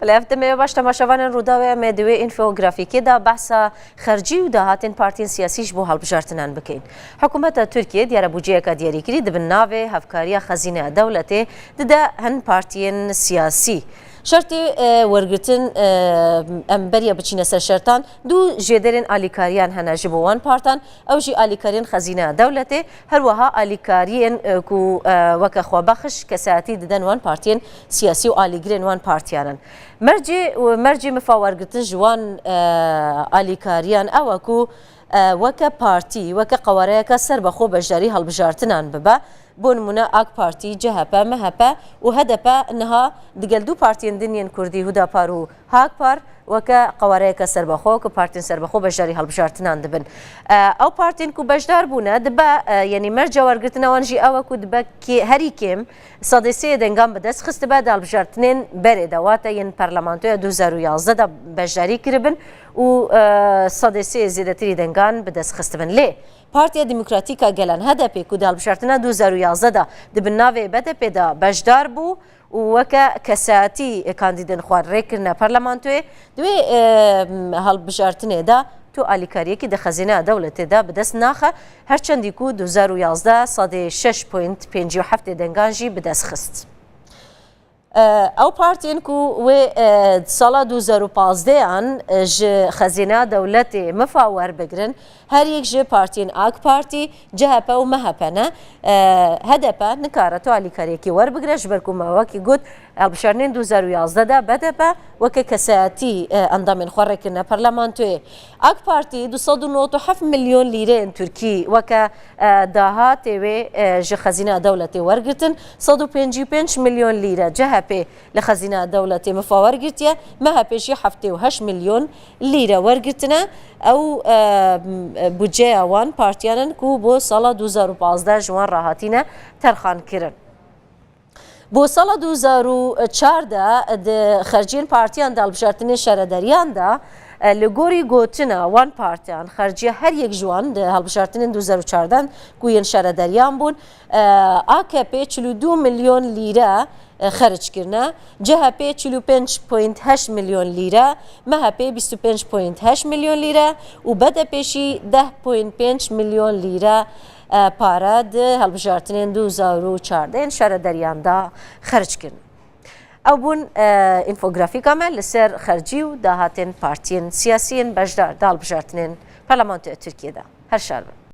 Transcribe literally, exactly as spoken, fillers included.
Lê ev demê baş temaşevanên Rûdawê, em ê di wê înfografîkê de behsa xercî û dahatên partiyên siyasî ji bo hilbijartinan bikin. Hikûmeta Tirkiyê diyare budceyeke diyarîkirî di bin navê hevkariya xezîneya dewletê dide hin partiyên siyasî. Şertê, e, wergirtin, e, em beriya biçîne ser şertan, du jêderên alîkariyan hene ji bo wan partan, ew jî alîkariyên xezîneya dewletê, her wiha alîkariyên, e, ku, e, weke xwebexş kesayetî diden wan partiyên siyasî û alîgirên wan partiyan in. Mercê, mercê mifa wergirtin ji wan, e, alîkariyan ew e ku, e, weke partî, weke qewareyeke serbexwe beşdarî hilbijartinan bibe. Bo nimûne AK Partî, C H P, M H P û H D P niha digel du partiyên din yên Kurdî, Hudapar û Hakpar, weke qewareyeke serbexwe, weke partiyên serbexwe beşdarî hilbijartinan dibin. E, ew partiyên ku beşdar bûne, dibe, e, yanî merca wergirtina wan jî ew e ku dibe kê-, herî kêm sedê sê yê dengan bi dest xistibe di hilbijartinên berê de, wate yên parlamentoya du hezar û yazdeh de beşdarî kiribin û, e, sedê sê yê zêdetirî dengan bi dest xistibin. Lê Partiya Demokratîk a Gelan, H D P, ku di hilbijartina du hezar û yazdeh de di bin navê B D P de beşdar bû û weke kesayetî kandîdên xwe rê kirine parlamentoyê, di wê, e, hilbijartinê de tu alîkariyekî di xezîneya dewletê de bi dest naxe, her çendî ku du hezar û yazdeh sedê şeş point pêncî û heftê dengan jî bi dest xist. E, ew partiyên ku wê, e, sala du hezar û pazdeh an, e, ji xezîneya dewletê mifa werbigirin, her yek ji partiyên AK Partî, C H P û M H P ne. E, H D P nikare tu alîkariyekî werbigire, ji ber ku me wekî got, hilbijartinên du hezar û yazdeh de B D P weke kesayetî, e, endamên xwe rêkirine parlamentoyê. AK Partî du sed û nod û heft milyon lîreyên Tirkî weke, e, dahatê wê, e, ji xezîneya dewletê wergirtin, sed û pêncî û pênc milyon lîre C H P li xezîneya dewletê mifa wergirtiye, M H P jî heftê û heşt milyon lîre wergirtine. Ew, e, budceya wan partiyan in ku bo sala du hezar û pazdeh ji wan re hatine terxankirin. Bo sala du hezar û çardeh di xerciyên partiyan de, hilbijartinên şaredariyan de, e, li gorî gotina wan partiyan, xerciya her yek ji wan di hilbijartinên du hezar û çardeh ku yên şaredariyan bûn, e, A K P çil û du milyon lîre, e, xerc kirine, C H P çil û pênc point heşt milyon lîre, M H P bîst û pênc point heşt milyon lîre û B D P jî deh point pênc milyon lîre, e, pare di hilbijartinên du hezar û çardeh yên şaredariyan de xerc kirin. Ew bûn, e, înfografîka me li ser xercî û dahatên partiyên siyasiyên beşdar di hilbijartinên parlamentoya Tirkiyê de. Her şad bin.